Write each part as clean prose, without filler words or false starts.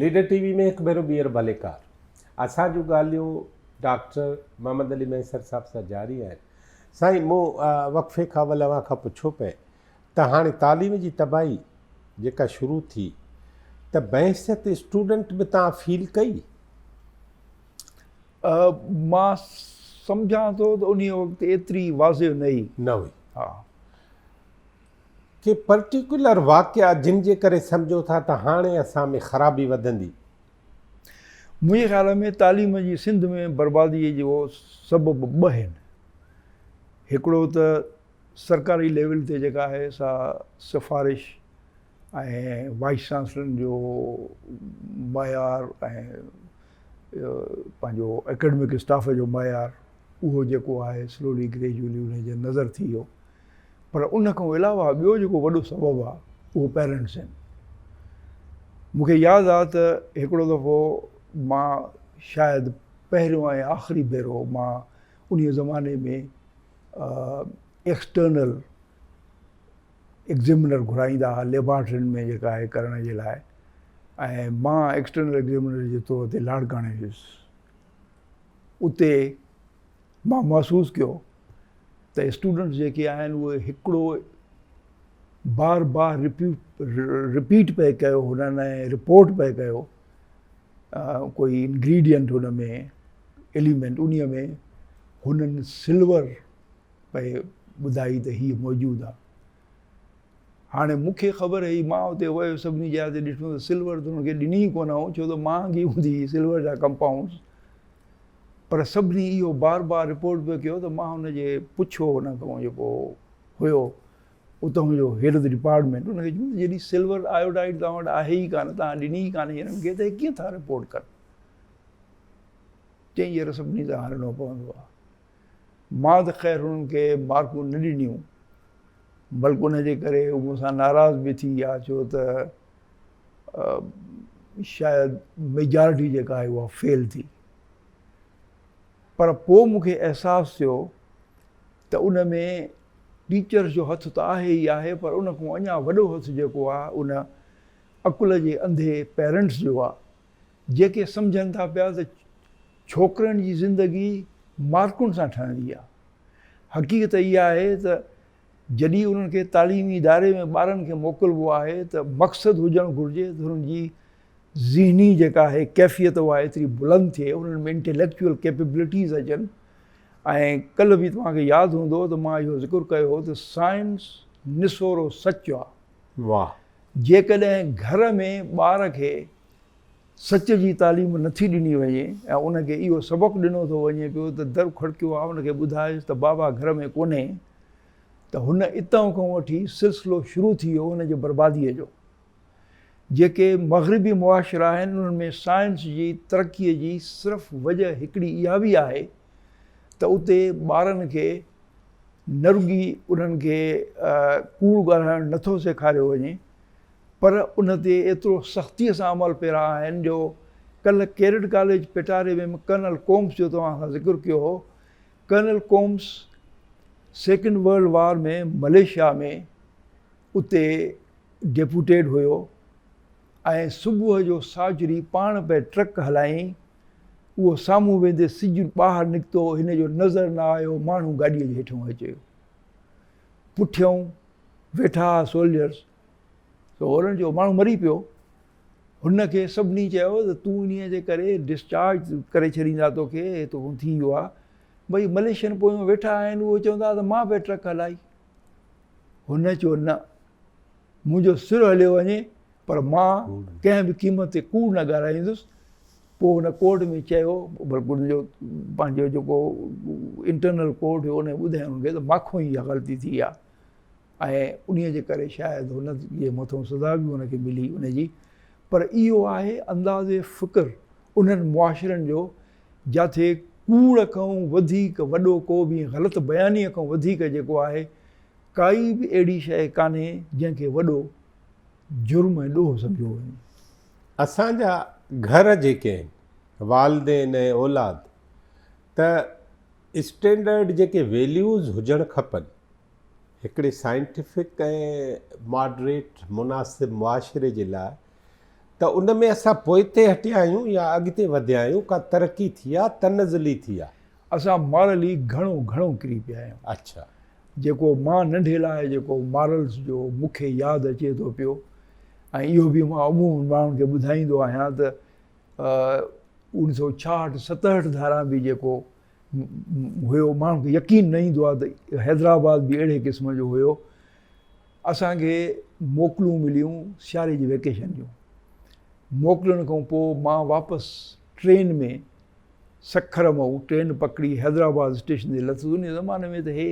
Leader ٽي V ۾ هڪ ڀيرو ٻيهر ڀليڪار. اسان جون ڳالهيون ڊاڪٽر محمد علي مهيسر صاحب سان جاري آهن. سائين مون وقفي کان اول اوهان کان پڇيو پئي ته هاڻي تعليم جي تباهي جيڪا شروع ٿي ته بحيثيت اسٽوڊنٽ به توهان فيل ڪئي؟ مان سمجهان ٿو ته انهيء وقت ايتري واضح نه هئي. نه هئي. ها. ڪي پرٽيڪولر واقعا جن جي ڪري سمجهو ٿا ته هاڻي اسان ۾ خرابي وڌندي؟ منهنجي خيال ۾ تعليم جي سنڌ ۾ برباديء جو سبب ٻه آهن. هڪڙو ته سرڪاري ليول تي جيڪا آهي سا سفارش ۽ وائيس چانسلرن جو معيار ۽ پنهنجو اڪيڊمڪ اسٽاف جو معيار اهو جيڪو آهي سلولي گريجولي ان جي نظر ٿي ويو پر ان کان علاوه ٻيو جيڪو وڏو سبب آهي اهو پيرنٽس آهن مونکي ياد آهي ته هڪڙو دفعو مان شايد پهريون ۽ آخري ڀيرو مان انهي زماني ۾ ايڪسٽرنل ايگزيمنر گهرائيندا هئا ليبارٽرين ۾ جيڪا آهي ڪرڻ جي لاء ۽ مان ايڪسٽرنل ايگزيمنر جي طور تي لاڙڪاڻي ويس اتي مان محسوس ڪيو ته اسٽوڊنٽس جيڪي آهن اهي هڪڙو بار بار رپيٽ پئي ڪيو هنن ۽ رپورٽ پئي ڪيو ڪوئي انگريڊينٽ هن ۾ ايليمينٽ انهي ۾ هنن سلور پئي ٻڌائي ته هي موجود آهي هاڻي مون کي خبر هئي مان اتي ويس سڀني جاء تي ڏٺو ته سلور ته هن کي ڏني ئي ڪونه هو ڇو ته مهانگي هوندي هئي سلور جا ڪمپائونڊس پر سڀني اهو بار بار رپورٽ پيو ڪيو ته مان هن جي پڇيو هن کان جيڪو هيو اتان جو هيڊ آف the department ان کي چيو ته جڏهن سلور آيوڊائيڊ توهان وٽ آهي ئي ڪانه توهان ڏني ئي ڪانه هنن کي ته ڪيئن ٿا رپورٽ ڪن چئي يار سڀني سان هلڻو پوندو آهي مان ته خير هنن کي مارڪون نه ڏنيون بلڪ ان جي ڪري هو مون سان ناراض به ٿي ويا ڇو ته شايد ميجارٽي جيڪا آهي اها فيل ٿي پر پوء مون کي احساس ٿيو ته ان ۾ ٽيچرس جو هٿ ته آهي ئي آهي پر ان کان اڃا وڏو هٿ جيڪو آهي ان عقل جي انڌي پيرنٽس جو آهي جيڪي سمجهن ٿا پيا ته ڇوڪرن جي زندگي مارڪن سان ٺهندي آهي حقيقت اها آهي ته جڏهن انهن کي تعليمي اداري ۾ ٻارن کي موڪلبو آهي ته مقصد هجڻ گهرجي ته انهن جي ذهني جيڪا آهي ڪيفيت اها ايتري بلند ٿئي انهن ۾ انٽيليڪچوئل ڪيپيبلٽيز اچن ۽ ڪلهه به توهان کي ياد هوندو ته مان اهو ذڪر ڪيو هو ته سائنس نسورو سچ آهي. واهه. جيڪڏهن گهر ۾ ٻار کي سچ جي تعليم نٿي ڏني وڃي ۽ ان کي اهو سبق ڏنو ٿو وڃي پيو ته در کڙڪيو آ ان کي ٻڌائيس ته بابا گهر ۾ ڪونهي ته هن اتان کان وٺي سلسلو شروع ٿي ويو ان جي برباديء جو. جيڪي مغربي معاشرا آهن انهن ۾ سائنس جي ترقيء جي صرف وجه هڪڙي اها به آهي ته اتي ٻارن کي نه رڳي انهن کي ڪوڙ ڳالهائڻ نٿو سيکاريو وڃي پر ان تي ايترو سختيء سان عمل پيرا آهن جو ڪلهه ڪيرٽ ڪاليج پيٽاري ۾ ڪرنل ڪومس جو توهان سان ذڪر ڪيو هو colonel Coombs second world war ۾ Malaysia ۾ اتي ڊيپوٽيڊ هيو ۽ صبح جو ساجھري پاڻ پئي ٽرڪ هلايائين. اهو سامهون ويندي سج ٻاهر نڪتو، هن جو نظر نه آيو، ماڻهو گاڏيء جي هيٺئون اچي ويو. پٺيئون ويٺا ها سولجرز، سو هنن چيو ماڻهو مري پيو. هن کي سڀني چيو ته تون انهيء جي ڪري ڊسچارج ڪري ڇڏيندا توکي، هي توکان ٿي ويو آهي. ڀئي مليشين پويون ويٺا آهن، اهي چوندا ته مان پئي ٽرڪ هلائي. هن چيو نه، منهنجو سر هليو وڃي پر مان ڪنهن به قيمت تي ڪوڙ نه ڳالهائيندس. پوء هن ڪورٽ ۾ چيو، بلڪ ان جو پنهنجو جيڪو انٽرنل ڪورٽ هيو ان ٻڌايو هن کي ته ماکون ئي اها غلطي ٿي آهي ۽ انهيء جي ڪري شايد هن جي مٿو سزا به هن کي ملي ان جي. پر اهو آهي انداز فڪر انهن معاشرن جو جاٿي ڪوڙ کان وڌيڪ وڏو ڪو به غلط بيانيء کان وڌيڪ جيڪو آهي ڪائي به اهڙي شيء ڪانهي جنهن کي وڏو جرم ۽ ڏوهه سمجهيو وڃي. اسان جا گهر جيڪي آهن، والدين ۽ اولاد، ته اسٽينڊرڊ جيڪي ويليوز هجڻ کپن هڪڙي سائنٽيفڪ ۽ ماڊريٽ مناسب معاشري جي لاء ته ان ۾ اسان پوئتي هٽيا آهيون يا اڳتي وڌيا آهيون، ڪا ترقي ٿي آ، تنزلي ٿي آ؟ اسان مارلي گهڻو گهڻو ڪري پيا آهيون. اڇا. جيڪو مان ننڍي لاء جيڪو مارلز جو مون کي ياد اچي ٿو پيو ۽ اهو به مان عمومن ماڻهن کي ٻڌائيندو آهيان ته اوڻيهه سو ڇاهٺ ستهٺ ڌاران به جيڪو هيو ماڻهن کي يقين نه ايندو آهي ته حيدرآباد به اهڙي قسم جو هيو. اسان کي موڪلون مليون سياري جي ويڪيشن جون. موڪلن کان پوء مان واپس ٽرين ۾ سکر مان ٽرين پڪڙي حيدرآباد اسٽيشن تي لٿس. ان زماني ۾ ته هي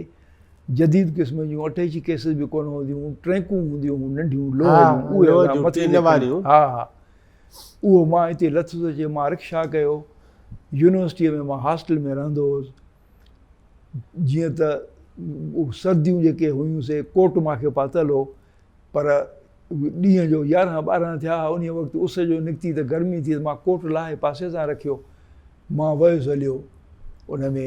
جديد قسم جون اٽيچي ڪيسز به ڪونه هونديون هيون، ٽرينڪون هونديون هيون ننڍيون لوهه جون، اهي اسان مٿي تي کڻي ها ها اهو مان اتي لٿس اچي مان رڪشا ڪيو. يونيورسٽيء ۾ مان هاسٽل ۾ رهندو هوس. جيئن ته سرديون جيڪي هيون سي ڪوٽ مان کي پاتل هو پر ڏينهن جو يارهن ٻارهن ٿيا ها انهيء وقت اس جو نڪتي ته گرمي ٿي ته مان ڪوٽ لاهي پاسي سان رکيو مان ويس هليو ان ۾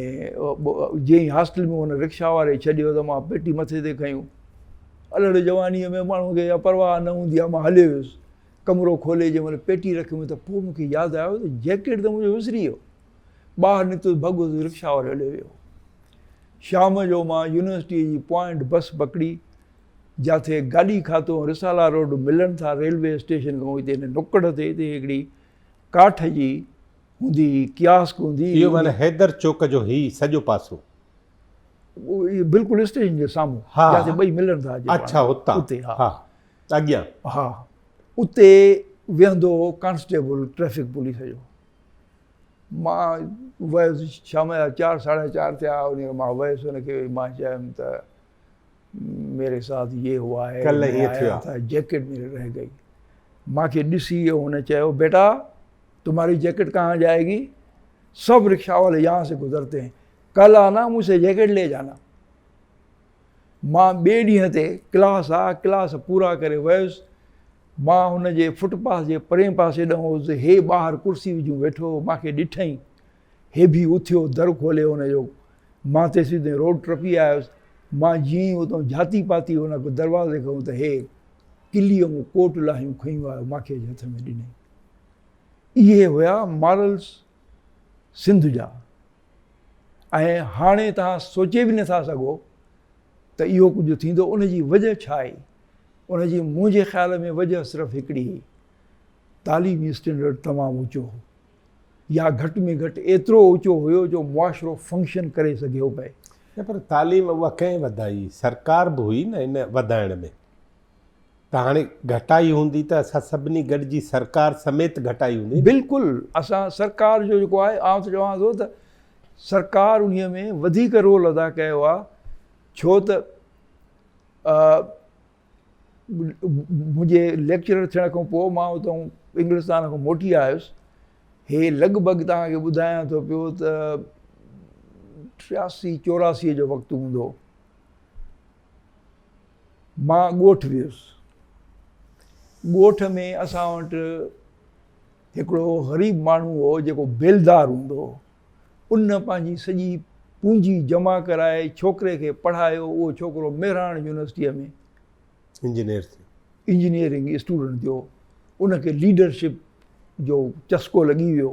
جيئن ئي هاسٽل ۾ ان رڪشا واري ڇڏيو ته مان پيٽي مٿي تي کنيون الڙ جوانيء ۾ ماڻهو کي اها پرواهه نه هوندي آهي مان هليو ويس ڪمرو کولي جنهن مهل پيٽي رکيم ته پوء مون کي ياد آيو ته جيڪيٽ ته منهنجو وسري ويو ٻاهر نڪتس ڀڳس رڪشا وارو هليو ويو. شام جو مان يونيورسٽيء جي پوائنٽ بس پڪڙي، جاٿي گاڏي کاتو ۽ رسالا روڊ ملن ٿا ريلوي اسٽيشن کان اتي هن نڪڙ تي اتي هڪڙي ڪاٺ جي هوندي هئي ڪياسڪ هوندي هئي. اهو معنيٰ حيدر چوڪ جو هي سڄو پاسو. بلڪل اسٽيشن جي سامهون جاٿي ٻئي ملن ٿا. اڇا اتان اتي ها. اڳيان. ها اتي ويهندو هو ڪانسٽيبل ٽريفڪ پوليس جو. مان ويس شام جا چار ساڍا چار ٿيا ان کان مان ويس ان کي مان چيم ته ميري ساٿ يي هوا هي ڪل هيئن ٿيو آ جيڪيٽ ميري رهه گئي مان کي ڏسي هن چيو بيٽا تمهاري جيڪيٽ ڪهان جائي گي سب رڪشا والي يهان سي گذرتي هين ڪل آنا مجھ سي جيڪيٽ لي جانا مان ٻئي ڏينهن تي ڪلاس آ ڪلاس پورا ڪري ويس مان هن جي فٽ پاٿ جي پرئين پاسي ڏانهن هوس ته هي ٻاهر ڪرسي وجهيون ويٺو هو. مان کي ڏٺئين. هي به اٿيو، در کولي هن جو. مان تيسين تائين روڊ ٽپي آيس. مان جيئن ئي اتان جهاتي پاتي هن دروازي کان ته هي ڪليء مون ڪوٽ لاهيون کنيون آيو، مان کي اچي هٿ ۾ ڏنائين. اهي هيا مارلز سنڌ جا ۽ هاڻي توهان سوچي به نٿا سگهو ته اهو ڪجهه ٿيندو. ان جي وجهه ڇا آهي؟ ان جي منهنجي خيال ۾ وجهه صرف هڪڙي هئي، تعليمي اسٽينڊرڊ تمام اوچو هو يا گهٽ ۾ گهٽ ايترو اوچو هيو جو معاشرو فنڪشن ڪري سگهيو پئي. نه پر تعليم اها ڪنهن وڌائي؟ سرڪار به هئي نه ان وڌائڻ ۾ ته هاڻي گهٽائي هوندي ته اسان سڀني گڏجي سرڪار سميت گهٽائي هوندي نه. بلڪل اسان سرڪار جو جيڪو آهي آئون ته چوان ٿو ته سرڪار انهي ۾ وڌيڪ رول ادا ڪيو آهي ڇو ته منهنجي ليڪچرر ٿيڻ کان پوء مان اتان انگلستان کان موٽي آيس. هي لڳ ڀڳ توهان کي ٻڌايان ٿو پيو ته ٽياسي چوراسي جو وقت هوندو. مان ڳوٺ ويس. ڳوٺ ۾ اسان وٽ هڪڙو غريب ماڻهو هو جيڪو بيلدار هوندو هو. ان پنهنجي سڄي پونجي جمع ڪرائي ڇوڪري کي پڙهايو، اهو ڇوڪرو مهراڻ يونيورسٽيء ۾ انجنيئر ٿيو. انجنيئرنگ اسٽوڊنٽ ٿيو. ان کي ليڊرشپ جو چسڪو لڳي ويو.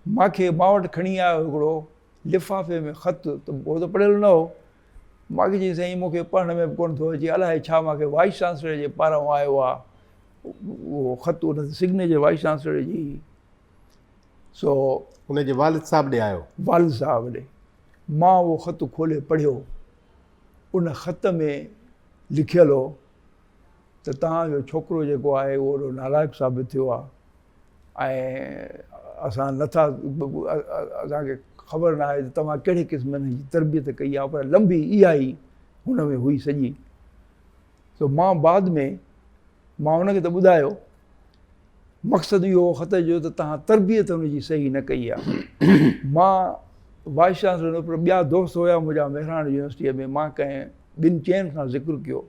مان کي مان وٽ کڻي آيو هڪڙو لفافي ۾ خط ته هو ته پڙهيل نه هو. مان کي چيائين سائين مون کي پڙهڻ ۾ به ڪونه ٿو اچي الائي ڇا مان کي وائيس چانسلر جي پاران آيو آهي اهو خط ان تي سگنيچر وائيس چانسلر جي هئي. سو ان جي والد صاحب ڏي آيو. والد صاحب ڏي. مان اهو خط کولي پڙهيو. ان خط ۾ لکيل هو ته توهان جو ڇوڪرو جيڪو آهي اهو وڏو نالائق ثابت ٿيو آهي ۽ اسان نٿا اسان کي خبر نه آهي ته توهان ڪهڙي قسم هن جي تربيت ڪئي آهي پر لنبي اها ئي هن ۾ هئي سڄي. سو مان بعد ۾ مان هن کي ته ٻڌايو مقصد اهو هو خط جو ته توهان تربيت هن جي صحيح نه ڪئي آهي. مان وائيس چانسلر نه پر ٻيا دوست هيا منهنجا مهراڻ يونيورسٽيء ۾ مان ڪنهن ٻن چئن کان ذڪر ڪيو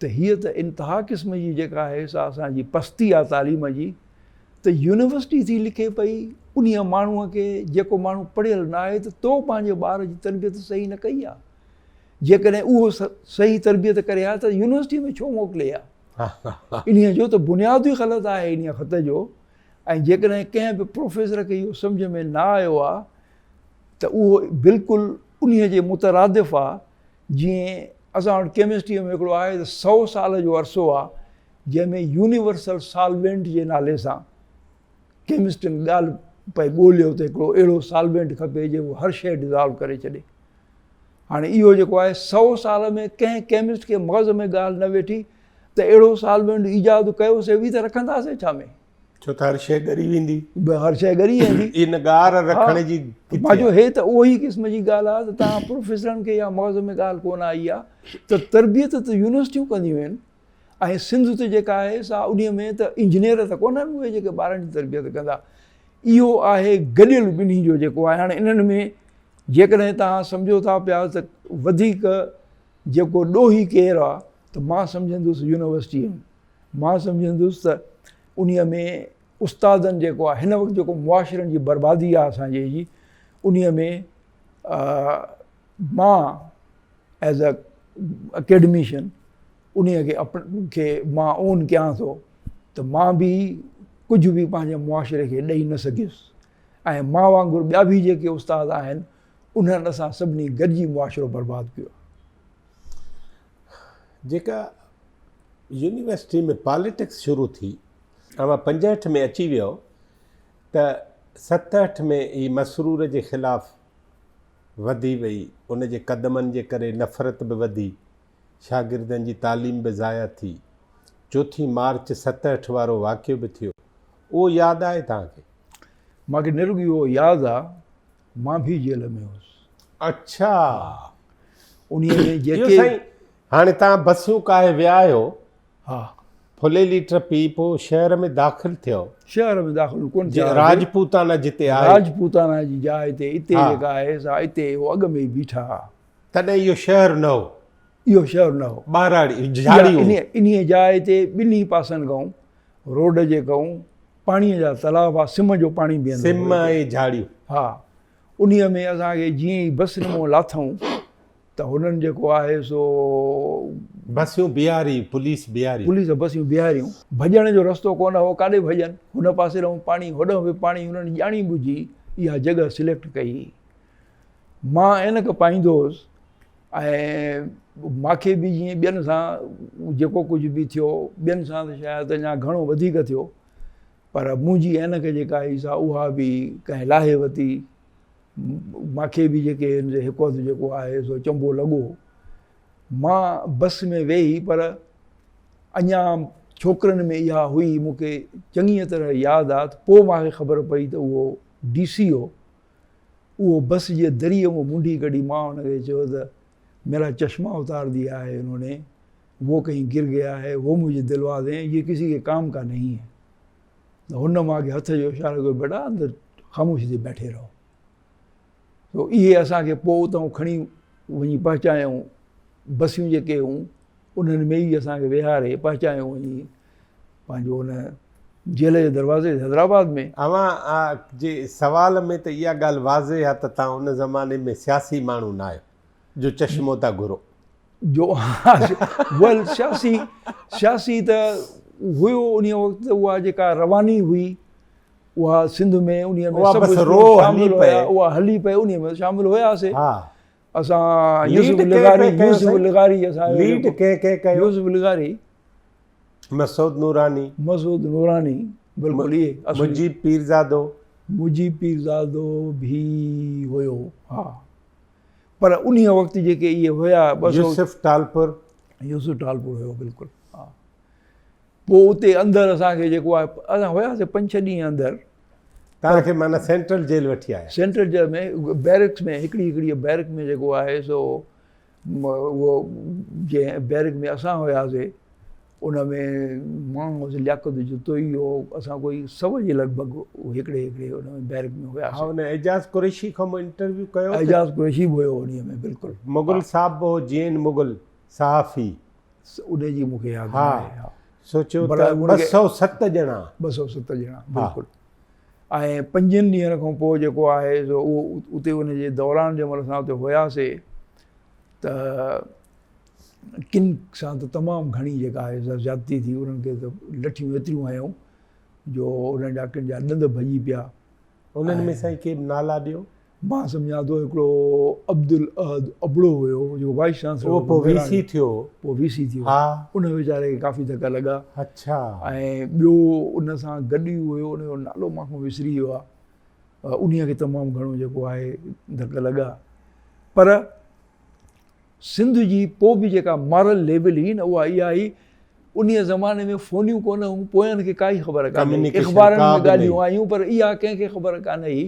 ته هيء ته انتها قسم جي جيڪا آهي سا اسان جي پستي آهي تعليم جي ته يونيورسٽي ٿي لکي پئي انهيء ماڻهوء کي جيڪو ماڻهو پڙهيل نه آهي ته تو پنهنجي ٻار جي تربيت صحيح نه ڪئي آهي. جيڪڏهن اهو صحيح تربيت ڪري ها ته يونيورسٽيء ۾ ڇو موڪلي ها؟ انهيء جو ته بنياد ئي غلط آهي انهيء خط جو ۽ جيڪڏهن ڪنهن به پروفيسر کي اهو سمجهه ۾ نه آيو آهي ته اهو بلڪل انهيء جي مترادف آهي جيئن اسان وٽ ڪيمسٽريء ۾ هڪڙو آهي ته سئو سال جو عرصو آهي جنهن ۾ يونيورسل سالوينٽ جي نالي سان ڪيمسٽن ڳالهه پئي ڳوليو ته هڪڙو اهڙو سالوينٽ کپي جيڪو هر شيء ڊزالو ڪري ڇڏي. هاڻي اهو جيڪو آهي سئو سال ۾ ڪنهن ڪيمسٽ کي مغز ۾ ڳالهه نه ويٺي ته اهڙو سالوينٽ ايجاد ڪيوسي به ته رکنداسين ڇا ۾؟ ڇو ته هر شيء ڳري ويندي. هر شيء ڳري ويندي. ان ڳار رکڻ جي ڪٿي مان چيو هي ته اهو ئي قسم جي ڳالهه آهي ته توهان پروفيسرن کي اها مغز ۾ ڳالهه ڪونه آئي آهي ته تربيت ته يونيورسٽيون ڪنديون آهن ۽ سنڌ ته جيڪا آهي سا انهي ۾ ته انجنيئر ته ڪونهن اهي جيڪي ٻارن جي تربيت ڪندا. اهو آهي گڏيل ٻنهي جو جيڪو آهي هاڻي انهن ۾ جيڪڏهن توهان سمجهو ٿا پيا ته وڌيڪ جيڪو ڏوهي ڪير آهي ته مان سمجهندس يونيورسٽي مان سمجهندس ته انهي ۾ استادن جيڪو آهي هن وقت جيڪو معاشرن جي بربادي آهي اسان جي جي انهي ۾ مان ايز اي اڪيڊميشن انهي کي کي مان اون ڪيان ٿو ته مان به ڪجهه به پنهنجي معاشري کي ڏئي نه سگهيس ۽ مان وانگر ٻيا به جيڪي استاد آهن انهن اسان سڀني گڏجي معاشرو برباد ڪيو. جيڪا يونيورسٽي ۾ پاليٽڪس شروع ٿي اوهان 65 ۾ اچي ويو ته 67 ۾ هي مسرور جي خلاف وڌي وئي ان جي قدمن جي ڪري نفرت به وڌي شاگردن جي تعليم به ضايع ٿي. چوٿين مارچ 67 وارو واقعو به ٿيو. اهو ياد آهي توهان کي؟ مان کي نه رڳو اهو ياد آ، مان به جيل ۾ هوس. اڇا. انهيء ۾ جيڪي. اهو سائين هاڻي توهان بسيون ڪاهي ويا آهيو. ها. ڦليلي ٽپي پوء شهر ۾ داخل ٿيو. شهر ۾ داخل ڪونه ٿيا هئاسين. راجپوتانا جتي آهي. راجپوتانا جي جاء تي اتي جيڪا آهي سا اتي هو اڳ ۾ ئي بيٺا ها. تڏهن اهو شهر نه هو. اهو شهر نه هو. ٻهراڙي، جهاڙي هو. انهيء جاء تي ٻنهي پاسن کان روڊ جي کان پاڻيء جا تلاء هئا، سم جو پاڻي بيهندو هو. سم ۽ جهاڙيون. ها. انهيء ۾ اسان کي جيئن ئي بس نمون لاٿائون ته هنن جيڪو آهي سو. بسيون بيهاري، پوليس بيهاري. پوليس بسيون بيهاريون. ڀڄڻ جو رستو ڪونه هو، ڪاڏي ڀڄن؟ هن پاسي ڏانهن پاڻي، هوڏانهن به پاڻي، هنن ڄاڻي ٻجهي اها جڳهه سليڪٽ ڪئي. مان عينڪ پائيندو هوس ۽ ماکي به جيئن ٻين سان جيڪو ڪجهه به ٿيو ٻين سان ته شايد اڃا گهڻو وڌيڪ ٿيو پر منهنجي عينڪ جيڪا هئي سا اها به ڪنهن لاهي ورتي ماکي به جيڪي هڪ اڌ جيڪو آهي سو چنبو لڳو مان بس ۾ ويهي پر اڃا ڇوڪرن ۾ اها هئي مونکي چڱيء طرح ياد آ ته پوء ماکي خبر پئي ته اهو ڊي سي هو اهو بس جي دريء مان منڍي ڪڍي مان ان کي چيو ته ميرا چشما اتار ديا هي انهون ني وو ڪهين گر گيا هي وو مجهي دلوا دين يي ڪسي ڪي ڪام ڪا نهين هي ته هن مان کي هٿ جو اشارو ڪيو بيٽا اندر خاموشي سي بيٺي رهو تو اهي اسان کي پوء اتان کڻي وڃي پهچايائون بسيون جيڪي هيون انهن ۾ ئي اسان کي ويهاري پهچايائون وڃي پنهنجو ان جيل جي دروازي تي حيدرآباد ۾. اوهان جي سوال ۾ ته اها ڳالهه واضح آهي ته توهان ان زماني ۾ سياسي ماڻهو نه آهيو جو چشمو ٿا گهرو. جو ويل سياسي سياسي ته هيو انهي وقت اها جيڪا رواني هئي اها سنڌ ۾ انهي ۾ سڀ شامل هيا اها هلي پئي انهي ۾ شامل هياسي. اسان يوسف لغاري يوسف لغاري اسان ليڊ ڪنهن ڪنهن ڪيو؟ يوسف لغاري، مسعود نوراني، مسعود نوراني بلڪل اهي مجيب پيرزادو، مجيب پيرزادو به هيو ها پر انهي وقت جيڪي اهي هيا يوسف ٽالپر، يوسف ٽالپر هيو بلڪل ها. پوء اتي اندر اسان کي جيڪو آهي اسان هياسي پنج ڇهه ڏينهن اندر. توهان کي معنيٰ سينٽرل جيل وٺي آيا. سينٽرل جيل ۾ بيرڪس ۾ هڪڙي هڪڙي بيرڪ ۾ جيڪو آهي سو اهو جنهن بيرڪ ۾ اسان هياسي ان ۾ مان هوس لياقت جتوئي هو اسان ڪوئي سو جي لڳ ڀڳ هڪڙي هڪڙي ان ۾ بيرڪ ۾ هياسي. ها ان اعجاز قريشي کان مون انٽرويو ڪيو. اعجاز قريشي به هيو انهي ۾ بلڪل. مغل صاحب به هو جي اين مغل صحافي. ان جي مون کي ياد ناهي. ها سوچيو ته 207 ڄڻا. 207 ڄڻا بلڪل ۽ پنجن ڏينهن کان پوء جيڪو آهي سو اهو اتي ان جي دوران جنهن مهل اسان اتي هياسي ته ڪن سان ته تمام گهڻي جيڪا آهي سا زيادتي ٿي، انهن کي ته لٺيون ايتريون هنيائون جو انهن جا ڪن جا ڏند ڀڄي پيا. انهن ۾ سائين ڪي به نالا ڏيو. مان سمجهان ٿو هڪڙو عبدالاحد ابڙو هيو جيڪو وائيس چانسلر اهو پوء وي سي ٿيو. پوء وي سي ٿيو. ها. ان ويچاري کي ڪافي ڌڪ لڳا. اڇا. ۽ ٻيو ان سان گڏ ئي هيو ان جو نالو مان کان وسري ويو آهي. انهيء کي تمام گهڻو جيڪو آهي ڌڪ لڳا. پر سنڌ جي پوء به جيڪا مارل ليول هئي نه اها اها هئي انهيء زماني ۾ فونيون ڪونه هيون پوين کي ڪائي خبر ڪانه هئي اخبارن ۾ ڳالهيون آيون پر اها ڪنهن کي خبر ڪانه هئي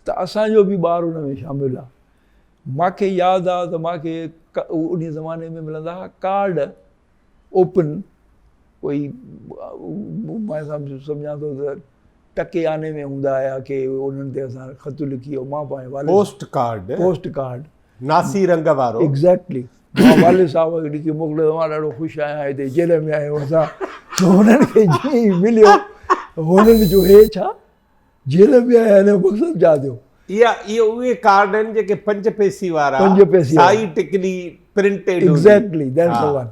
ته اسان جو به ٻار ان ۾ شامل آهي. مانکي ياد آ ته مانکي انهيء زماني ۾ ملندا هئا ڪارڊ اوپن ڪوئي مان سمجهان ٿو ته ٽڪي آني ۾ هوندا هيا ڪي انهن تي اسان خط لکي مان پنهنجي والد پوسٽ ڪارڊ پوسٽ ڪارڊ ناسي رنگ وارو ايگزيڪٽلي مان والد صاحب کي لکي موڪليو مان ڏاڍو خوش آهيان هتي جيل ۾ آهيون اسان هنن کي جيئن ئي مليو هنن جو هي ڇا جيل ۾ آيا هن جو مقصد ڇا ٿيو؟ اها اهي اهي ڪارڊ آهن جيڪي پنج پئسي وارا پنج پئسي سائي ٽڪلي پرنٽيڊ هوندي. ايگزيڪٽلي that's the one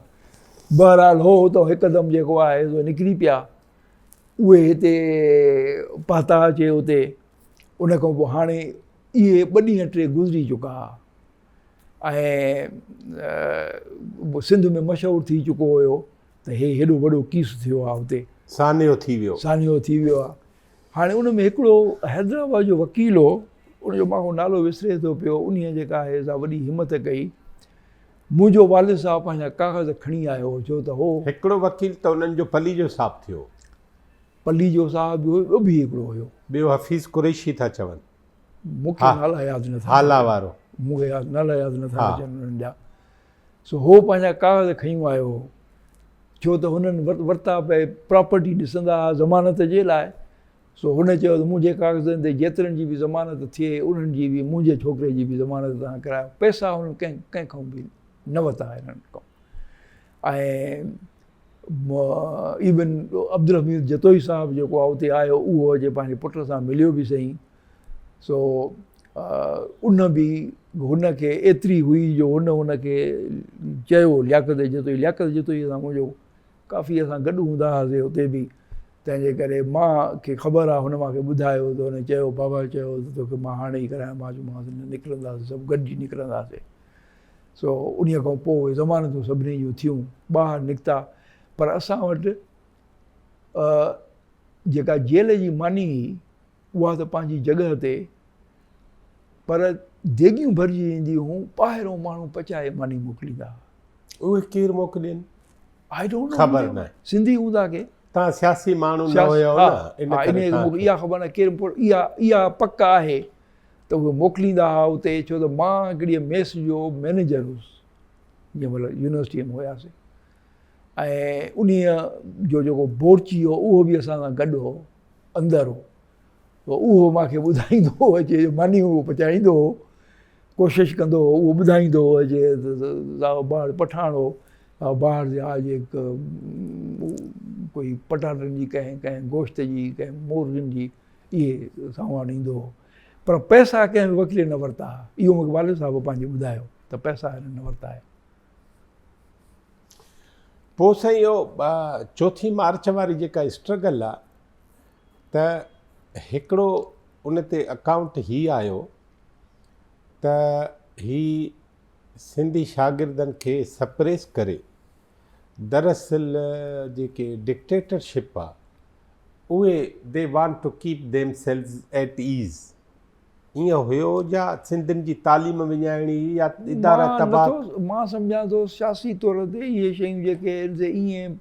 بهرحال هو اتان هڪدم جيڪو آهي سو نڪري پيا اهي هتي پهتا اچي اتي ان کان پوء هاڻي اهي ٻه ڏينهن ٽي گذري چڪا ها ۽ سنڌ ۾ مشهور ٿي چڪو هيو ته هي هيڏو وڏو ڪيس ٿيو آهي اتي. سانحو ٿي ويو. سانحو ٿي ويو آهي. هاڻي ان ۾ هڪڙو حيدرآباد جو وڪيل هو، ان جو مان کان نالو وسري ٿو پيو، انهيء جيڪا آهي سا وڏي همت ڪئي. منهنجو والد صاحب پنهنجا ڪاغذ کڻي آيو هو، ڇو ته هو. هڪڙو وڪيل ته انهن جو پليجو صاحب ٿيو. پليجو صاحب به هو، ٻيو به هڪڙو هيو. ٻيو حفيظ قريشي ٿا چون. مون کي نالا ياد نٿا اچن. هالا وارو. مون کي نالا ياد نٿا اچن انهن جا. سو هو پنهنجا ڪاغذ کنيون آيو هو. ڇو ته هنن ورتا پئي پراپرٽي ڏسندا ها ضمانت جي لاء. سو هن چيو ته منهنجي ڪاغذن تي جيترن جي به ضمانت ٿئي انهن جي به منهنجي ڇوڪري جي به ضمانت توهان ڪرايو. پئسا هنن ڪنهن کان به نه ورتا هنن کان. ۽ ايون عبدالحميد جتوئي صاحب جيڪو آهي اتي آيو اهو اچي پنهنجي پٽ سان مليو به سهي. سو ان به هن کي ايتري هئي جو هن هن کي چيو لياقت جتوئي لياقت جتوئي سان منهنجو ڪافي اسان گڏ هوندا هئاسي اتي به تنهن جي ڪري مان کي خبر آهي هن مان کي ٻڌايو ته هن چيو بابا چيو ته توکي مان هاڻي ئي ڪرايان مان چيومانس نه نڪرنداسي سڀ گڏجي نڪرنداسي سو انهيء کان پوء اهي ضمانتون سڀني جون ٿيون ٻاهر نڪتا پر اسان وٽ جيڪا جيل جي ماني هئي اها ته پنهنجي جڳهه تي پر ديڳيون ڀرجي اينديون هيون، ٻاهرون ماڻهو پچائي ماني موڪليندا هئا. اهي ڪير موڪلين؟ I don't know. خبر ناهي. سنڌي هوندا ڪي. توهان سياسي ماڻهو نه هيو نه ان ڪري توهان کي. اها خبر ناهي ڪير پر اها اها پڪ آهي ته اهي موڪليندا هئا اتي ڇو ته مان هڪڙيء ميس جو مئنيجر هيس جنهن مهل يونيورسٽيء ۾ هياسين ۽ انهيء جو جيڪو بورچي هو اهو به اسان سان گڏ هو. اندر هو ته اهو مان کي ٻڌائيندو هو اچي ماني اهو پچائيندو هو ڪوشش ڪندو هو اهو ٻڌائيندو هو اچي ته باهڙ پٺاڻ هو باهڙ جي آج هڪ ڪوئي پٽاٽن جي ڪنهن ڪنهن گوشت جي ڪنهن مورڳن جي اهي سامان ايندو هو پر پئسا ڪنهن به وڪيل نه ورتا ها اهو مونکي والد صاحب پنهنجي ٻڌايو ته پئسا هن نه ورتا آهي پوء سائين اهو چوٿين مارچ واري جيڪا اسٽرگل آ ته هڪڙو ان تي اڪائونٽ هي آيو ته هي سنڌي شاگردن کي سپريس ڪري دراصل جيڪي ڊڪٽيٽرشپ آ اهي they want to keep themselves at ease ائين هيو يا سنڌين جي تعليم وڃائڻي هئي يا ادارا تباهه. مان سمجهان ٿو سياسي طور تي اهي شيون جيڪي آهن سي ائين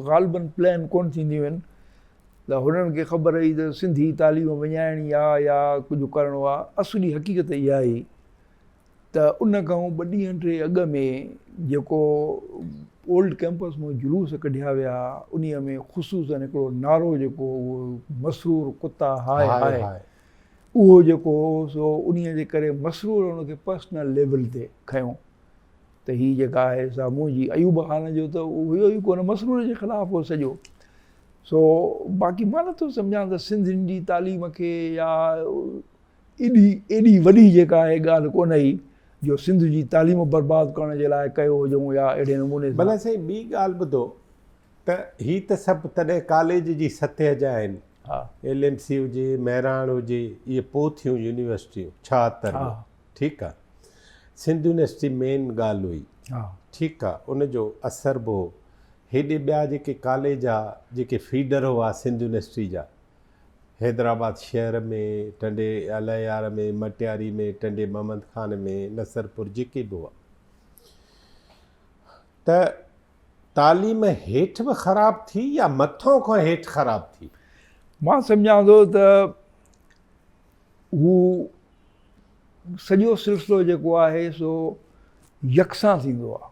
غالباً پلان ڪونه ٿينديون آهن ته هنن کي خبر هئي ته سنڌي تعليم وڃائڻي آهي يا ڪجهه ڪرڻو آهي اصلي حقيقت اها هئي ته ان کان ٻه ڏينهن ٽي اڳ ۾ جيڪو اولڊ ڪئمپس مان جلوس ڪڍيا ويا انهي ۾ خصوصاً هڪڙو نعرو جيڪو هو مسرور ڪتا هاء هاء اهو جيڪو هو سو انهيء جي ڪري مسرور ان کي پرسنل ليول تي کنيو ته هي جيڪا آهي سا منهنجي ايوب خان جو ته هيو ئي ڪونه مسرور جي خلاف هو سڄو سو باقي مان نٿو سمجهان ته سنڌين جي تعليم کي يا ايڏي ايڏي وڏي جيڪا آهي ڳالهه ڪونه هئي جو سنڌ جي تعليم برباد ڪرڻ جي لاء ڪيو هجئون يا اهڙي نموني سان. ڀلا سائين ٻي ڳالهه ٻڌو ته هي ته سڀ تڏهن ڪاليج جي سطح جا آهن. ايل ايم سي هجي، مهراڻ هجي، اهي پوء ٿيون يونيورسٽيون 76 ۾، ٺيڪ آ. سنڌ يونيورسٽي مين ڳالهه هئي، ٺيڪ آ، ان جو اثر به هو. هيڏي ٻيا جيڪي ڪاليج ها، جيڪي فيڊر هئا سنڌ يونيورسٽي جا، حيدرآباد شهر ۾، ٽنڊي الهيار ۾، مٽياري ۾، ٽنڊي محمد خان ۾، نصرپور جيڪي به هئا ته تعليم هيٺ به خراب ٿي يا مٿون کان هيٺ خراب ٿي؟ مان سمجهان ٿو ته هو سڄو سلسلو جيڪو آهي سو يڪسان ٿيندو آهي.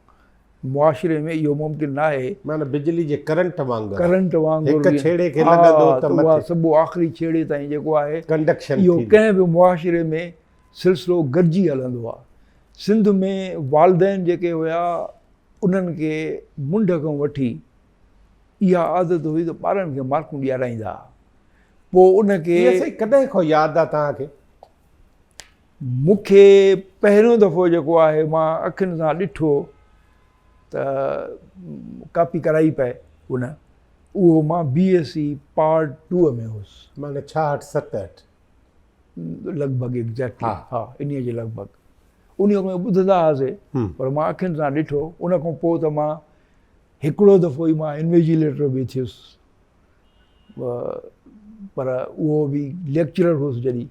معاشري ۾ اهو ممڪن ناهي. معنيٰ بجلي جي ڪرنٽ وانگر. ڪرنٽ وانگر هڪ ڇيڙي کي لڳندو ته مٿي. اها سڀ آخري ڇيڙي تائين جيڪو آهي. ڪنڊڪشن اهو ڪنهن به معاشري ۾ سلسلو گڏجي هلندو آهي. سنڌ ۾ والدين جيڪي هيا انهن کي منڍ کان وٺي اها عادت هئي ته ٻارن کي مارڪون ڏيارائيندا ها. پوء ان کي. اها سائين ڪڏهن کان ياد آهي توهان کي؟ مون کي پهريون دفعو جيڪو آهي مان اکين سان ڏٺو ته ڪاپي ڪرائي پئي ان اهو مان بي ايس سي پارٽ 2 ۾ هوس. معنيٰ 66 67. لڳ ڀڳ ايگزيڪٽلي ها انهيء جي لڳ ڀڳ انهيء ۾ ٻڌندا هئاسي پر مان اکين سان ڏٺو. ان کان پوء ته مان هڪڙو دفعو ئي مان انويجيليٽر به ٿيس پر اهو به ليڪچرر هوس جڏهن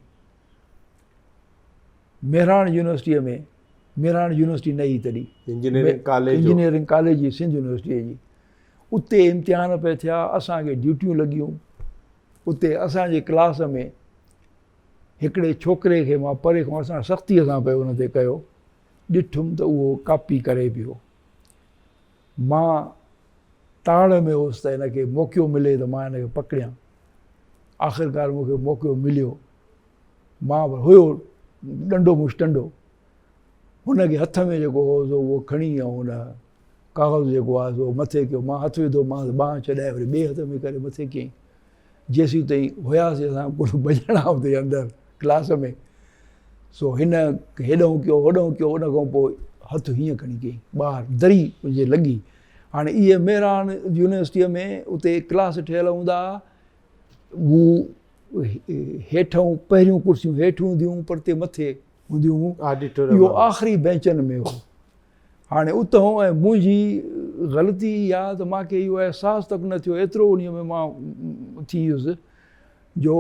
مهراڻ يونيورسٽيء ۾، مهراڻ يونيورسٽي نه هئي تڏهن، انجنيئرنگ ڪاليج هو. انجنيئرنگ ڪاليج هئي سنڌ يونيورسٽيء جي، اتي امتحان پئي ٿيا، اسان کي ڊيوٽيون لڳيون، اتي اسان جي ڪلاس ۾ هڪڙي ڇوڪري کي مان پري کان اسان سختيء سان پئي ان تي ڪيو، ڏٺم ته اهو ڪاپي ڪري پيو، مان تاڙ ۾ هوس ته هن کي موقعو ملي ته مان هن کي پڪڙيان، آخرڪار مون کي موقعو مليو. مان به هيو ڏنڊو مشٽنڊو، هن کي هٿ ۾ جيڪو هو سو اهو کڻي ۽ ان ڪاغذ جيڪو آهي سو مٿي ڪيو، مان هٿ وڌو مانس ٻانهن ڇڏائي وري ٻئي هٿ ۾ ڪري مٿي ڪيائين. جيسين تائين هياسين اسان ڪل ٻه ڄڻا اتي اندر ڪلاس ۾ سو هن هيڏانهن ڪيو هوڏانهن ڪيو ان کان پوء هٿ هيئن کڻي ڪيائين ٻاهر دري ان جي لڳي. هاڻي اهي مهراڻ يونيورسٽيء ۾ اتي ڪلاس ٺهيل هوندا هئا، هو هيٺئون پهريون ڪرسيون هيٺ هونديون هيون پرتي مٿي هونديون هيون. آڊيٽوريم اهو آخري بينچن ۾ هو. هاڻي اتهون ۽ منهنجي غلطي اها ته مان کي اهو احساس تڪ نه ٿيو ايترو انهيء ۾ مان ٿي ويس جو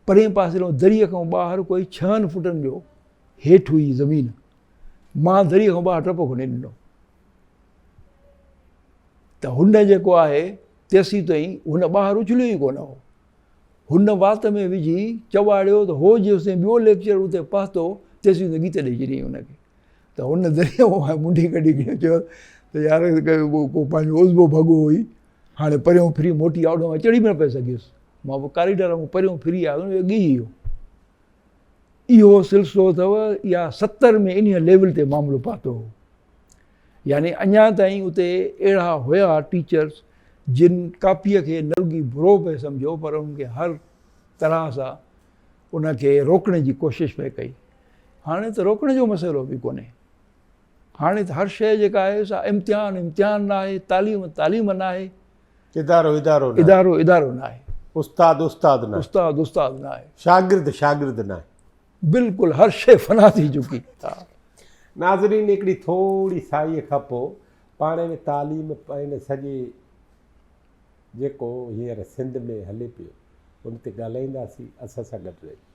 پرئين پاسي ڏانهن دريء کان ٻاهر ڪوئي ڇهن فٽن جو هيٺ هئي زمين. مان دريء کان ٻاهر ٽپو کڻي ڏنو ته هن جيڪو آهي تيسين تائين هن ٻاهر اڇليو ئي ڪونه هو. هن وات ۾ وجهي چٻاڙيو ته هو جيستائين ٻيو ليڪچر اتي پهتو تيسين تائين ڳيت ڏئي ڇڏيائين هن کي ته هن دريء مان منڍي ڪڍي کڻي چيو ته يار ڪو پنهنجو عضبو ڀڳو هئي هاڻي پريون ڦري موٽي آيو مان چڙهي به نه پئي سگهيس مان پوء ڪاريڊور مان پريون ڦري آيس ڳهي ويو. اهو سلسلو اٿو اها 70 ۾ انهيء ليول تي معاملو پهتو هو. يعني اڃا تائين اتي اهڙا هيا ٽيچرس جن ڪاپيء کي نه رڳي برو پئي سمجهيو پر ان کي هر طرح سان ان کي روڪڻ جي ڪوشش پئي ڪئي. هاڻي ته روڪڻ جو مسئلو به ڪونهي. هاڻي ته هر شيء جيڪا آهي سا امتحان امتحان ناهي، تعليم تعليم ناهي. ادارو ادارو ناهي. ادارو ادارو ناهي. استاد استاد ناهي. استاد استاد ناهي. شاگرد شاگرد ناهي. بلڪل هر شيء فنا ٿي چڪي. ناظرين هڪڙي ٿوري سائيء کان پوء پاڻ هن تعليم هن سڄي جيڪو هينئر سنڌ ۾ هلي پيو ان تي ڳالهائينداسين اسان سان گڏ رهجو.